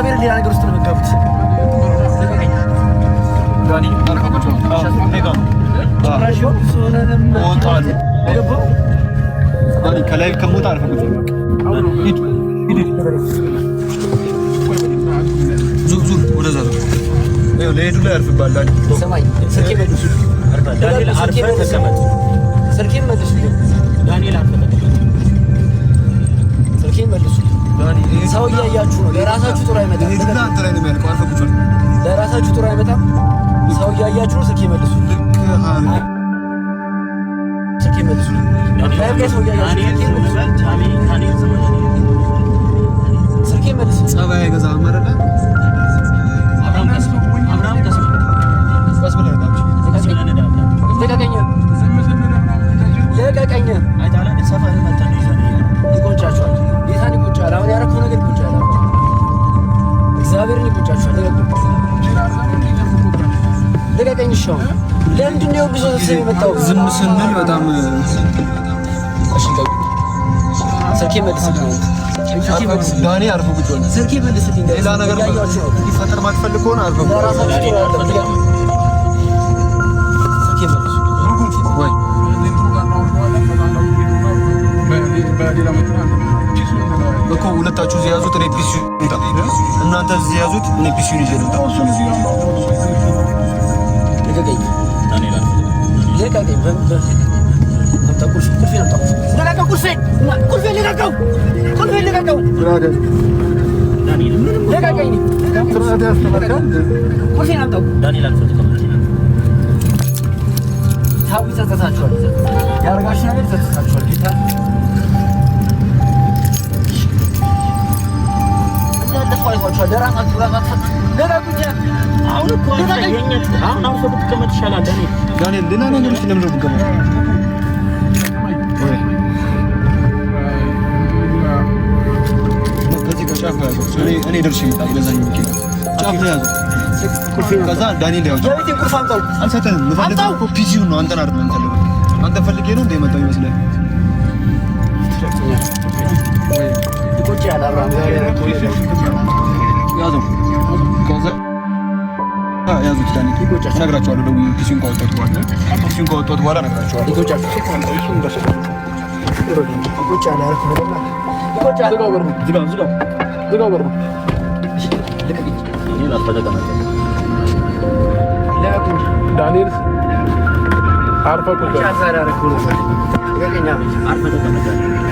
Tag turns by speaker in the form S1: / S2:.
S1: እግዚአብሔር ሌላ ነገር ውስጥ ነው የምትገቡት።
S2: ዳኒ አርፈህ ቁጭ በል። አዎ፣ እኔ ጋር ነው።
S1: ጭራሽ ሆነንም
S2: እወጣለሁ።
S1: ገባው።
S2: ዳኒ ከላይ ከሞታ አርፈህ ቁጭ በል። ሂድ ሂድ ሂድ። ዙር ዙር፣ ወደዛ ዙር። ይኸው ለሄዱ ላይ ያርፍብሃል ዳኒ።
S1: ሰማኝ፣ ስልኬ መልሱ።
S3: ዳንኤል አርፈህ ተቀመጥ።
S1: ስልኬን መልሱ።
S3: ዳንኤል አርፈህ ተቀመጥ።
S1: ስልኬን መልሱ።
S2: ዳኒ ይሄ
S1: ሰው እያያችሁ ነው። ለራሳችሁ ጥሩ አይመጣም።
S2: ይሄ ዱላ አንተ ላይ ነው የሚያልቀው። አርፈህ ቁጭ በል።
S1: ለራሳችሁ ጥሩ አይመጣም። ሰው እያያችሁ ነው። ስልኬን መልሱ።
S2: ልክ
S1: ስልኬን መልሱ። Live ላይ ሰው እያያችሁ ነው።
S3: ዳንኤል
S1: ስልኬን
S3: ዝም
S1: መልሱ።
S3: በል። ዳንኤል ዝም በል።
S1: ስልኬን መልሱ።
S2: ጸባይ አይገዛህም አይደለ?
S3: አብርሃም ቀስ በል። አብርሃም ቀስ በል።
S2: ቀስ ብለህ ነዳ።
S3: ቀስ ብለህ ንዳ።
S1: ልቀቀኝ፣ ልቀቀኝ።
S3: አይተሃል አይደል? ሰፈር መተህ ነው ይዘህ ነው የሄድነው።
S1: ይቆጫችኋል። ጌታን ይቆጫል። አሁን ያደረኩት ነገር ይቆጫል። እግዚአብሔርን ይቆጫችኋል። ልቀቀኝ። እሺ አሁን ለምንድን ነው ብዙ ሰው የመጣው?
S2: ዝም ስንል በጣም
S1: እሺ ልቀቁ። ስልኬን መልስልኝ። ስልኬን መልስልኝ።
S2: ዳኒ አርፈህ ቁጭ በል።
S1: ስልኬን መልስልኝ።
S2: ሌላ ነገር
S1: እያያችሁ ነው።
S2: እንዲፈጠር ማትፈልግ ከሆነ አርፈህ ቁጭ በል።
S1: ለራሳችሁ ጥሩ አይደለም። ልቀቁኝ። ስልኬን መልሱ።
S2: ወይ እኮ ሁለታችሁ እዚህ ያዙት፣ እኔ PC እናንተ እዚህ ያዙት፣ እኔ PC ውን ይዤ ልምጣ።
S1: ልቀቀኝ።
S3: ዳንኤል አርፈህ ተቀመጥ።
S1: ልቀቀኝ። አምጣ ቁልፍ፣ ቁልፌን አምጣ። ልቀቀው፣ ቁልፌን፣ ቁልፌን ልቀቀው፣ ቁልፌን ልቀቀው፣
S3: ዳንኤል ምንም
S1: ልቀቀኝ። ቁልፌን አምጣው።
S3: ዳንኤል አርፈህ ተቀመጥ።
S1: ታው ይጸጸታችኋል። ያደረጋችሁ ነገር ይጸጸታችኋል። ጌታ እንዳለፈው አይቷችኋል። ለራሳችሁ ራሳችሁ ልቀቁኝ።
S3: አሁን እኮ አንተ የኛ አሁን አርፈህ ብትቀመጥ ይሻላል ዳንኤል።
S2: ዳንኤል ሌላ ነገር ውስጥ ለምንድን ነው የምትገባው? ወይ ከዚህ ከጫፍ ነው ያዘው። እኔ ደርሼ እመጣለሁ። ለዛኛው መኪና ጫፍ ነው ያዘው። ከዛ ዳንኤል ያው
S1: የቤቴን ቁልፍ አምጣው።
S2: አልሰጠህም። የምፈልገው እኮ PC ውን ነው፣ አንተን አይደለም የምፈልገው። አንተ ፈልጌ ነው እንደ የመጣው ይመስላል።
S1: ይቆጫል። አብርሃም
S2: ያዘው። ከዛ ያዙት ዳንኤል።
S1: ይቆጫል።
S2: እነግራቸዋለሁ። ደውዬ PC ውን ካወጣሁት በኋላ PC ውን ካወጣሁት በኋላ እነግራቸዋለሁ።
S1: ይቆጫል። ይቆጫል። ያደረኩት ነገር ይቆጫል።
S3: ዝጋው፣ ዝጋው፣ ዝጋው በሩን።
S1: ልቀቀኝ።
S3: ዳንኤል አርፈህ ተቀመጥ።
S1: ልቀቁኝ።
S4: ዳንኤል አርፈህ ቁጭ በል።
S1: ይቆጫል። ዛሬ ያደረኩት ነገር ልቀቀኝ።
S3: አርፈህ ተቀመጥ ዳንኤል።